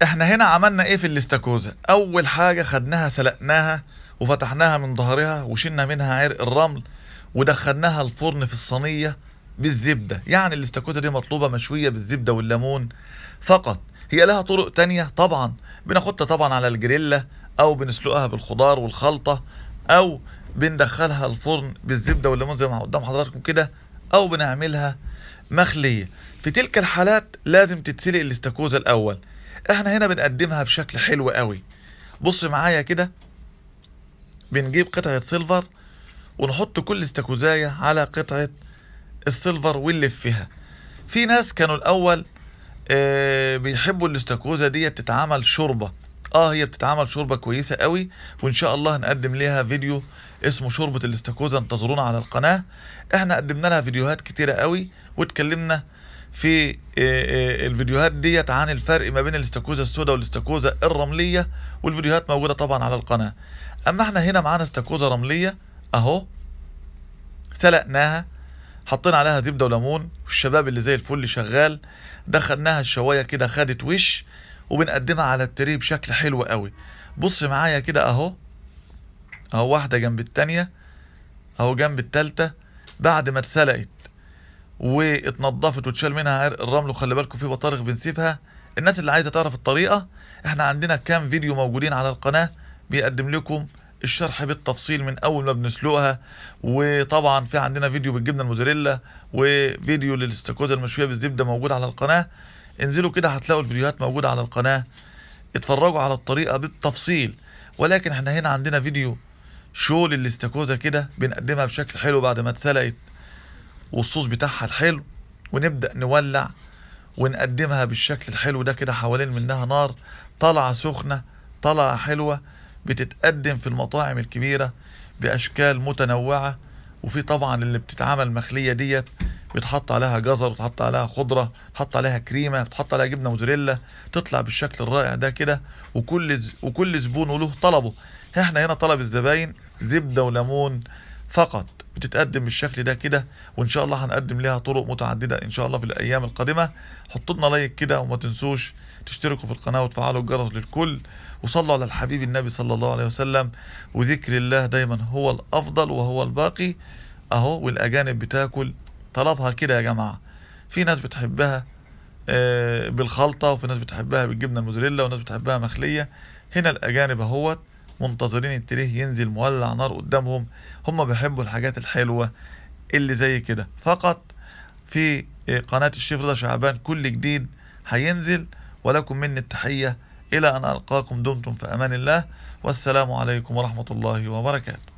احنا هنا عملنا ايه في الاستاكوزا؟ اول حاجة خدناها سلقناها وفتحناها من ظهرها وشلنا منها عرق الرمل ودخلناها الفرن في الصينية بالزبدة. يعني الاستاكوزا دي مطلوبة مشوية بالزبدة والليمون فقط. هي لها طرق تانية طبعا، بناخدها طبعا على الجريلا او بنسلقها بالخضار والخلطة، او بندخلها الفرن بالزبدة والليمون زي ما قدام حضراتكم كده، او بنعملها مخلية. في تلك الحالات لازم تتسلق الاستاكوزا الاول. احنا هنا بنقدمها بشكل حلو قوي. بص معايا كده، بنجيب قطعة silver ونحط كل استاكوزاية على قطعة ال silver ونلفها. في ناس كانوا الاول بيحبوا الاستاكوزا دي تتعمل شوربة. هي بتتعمل شوربة كويسة قوي، وان شاء الله هنقدم ليها فيديو اسمه شوربة الاستاكوزا، انتظرونا على القناة. احنا قدمنا لها فيديوهات كتيرة قوي واتكلمنا في الفيديوهات ديت عن الفرق ما بين الاستاكوزا السوداء والاستاكوزا الرملية، والفيديوهات موجودة طبعا على القناة. اما احنا هنا معانا استاكوزا رملية اهو، سلقناها، حطينا عليها زبدة وليمون، والشباب اللي زي الفل شغال، دخلناها الشواية كده خدت وش، وبنقدمها على التري بشكل حلو قوي. بص معايا كده اهو، اهو واحدة جنب التانية، اهو جنب التالتة. بعد ما اتسلقت واتنضفت واتشال منها عرق الرمل، وخلي بالكم في بطارخ بنسيبها. الناس اللي عايزة تعرف الطريقة، احنا عندنا كام فيديو موجودين على القناة بيقدم لكم الشرح بالتفصيل من اول ما بنسلقها. وطبعا في عندنا فيديو بالجبنة الموزاريلا وفيديو للاستاكوزا المشوية بالزبدة موجود على القناة. انزلوا كده هتلاقوا الفيديوهات موجودة على القناة، اتفرجوا على الطريقة بالتفصيل. ولكن احنا هنا عندنا فيديو شو للاستاكوزا كده بنقدمها بشكل حلو بعد ما اتسلقت والصوص بتاعها الحلو، ونبدأ نولع ونقدمها بالشكل الحلو ده كده، حوالين منها نار طالعة سخنة طالعة حلوة، بتتقدم في المطاعم الكبيرة بأشكال متنوعة. وفي طبعا اللي بتتعمل مخلية ديت بيتحط عليها جزر، وتحط عليها خضرة، تحط عليها كريمة، بتحط عليها جبنة موزاريلا، تطلع بالشكل الرائع ده كده. وكل زبون وله طلبه. احنا هنا طلب الزباين زبدة وليمون فقط، بتتقدم بالشكل ده كده. وان شاء الله هنقدم لها طرق متعددة ان شاء الله في الايام القادمة. حطوا لنا لايك كده، وما تنسوش تشتركوا في القناة وتفعلوا الجرس للكل، وصلوا على الحبيب النبي صلى الله عليه وسلم. وذكر الله دايما هو الافضل وهو الباقي اهو. والاجانب بتاكل طلبها كده يا جماعة. في ناس بتحبها بالخلطة، وفي ناس بتحبها بالجبنة الموزاريلا، وناس بتحبها مخلية. هنا الاجانب اهوت منتظرين التريه ينزل مولع نار قدامهم، هم بيحبوا الحاجات الحلوة اللي زي كده. فقط في قناة الشيف رضا شعبان كل جديد هينزل، ولكم مني التحية إلى أن ألقاكم، دمتم في أمان الله، والسلام عليكم ورحمة الله وبركاته.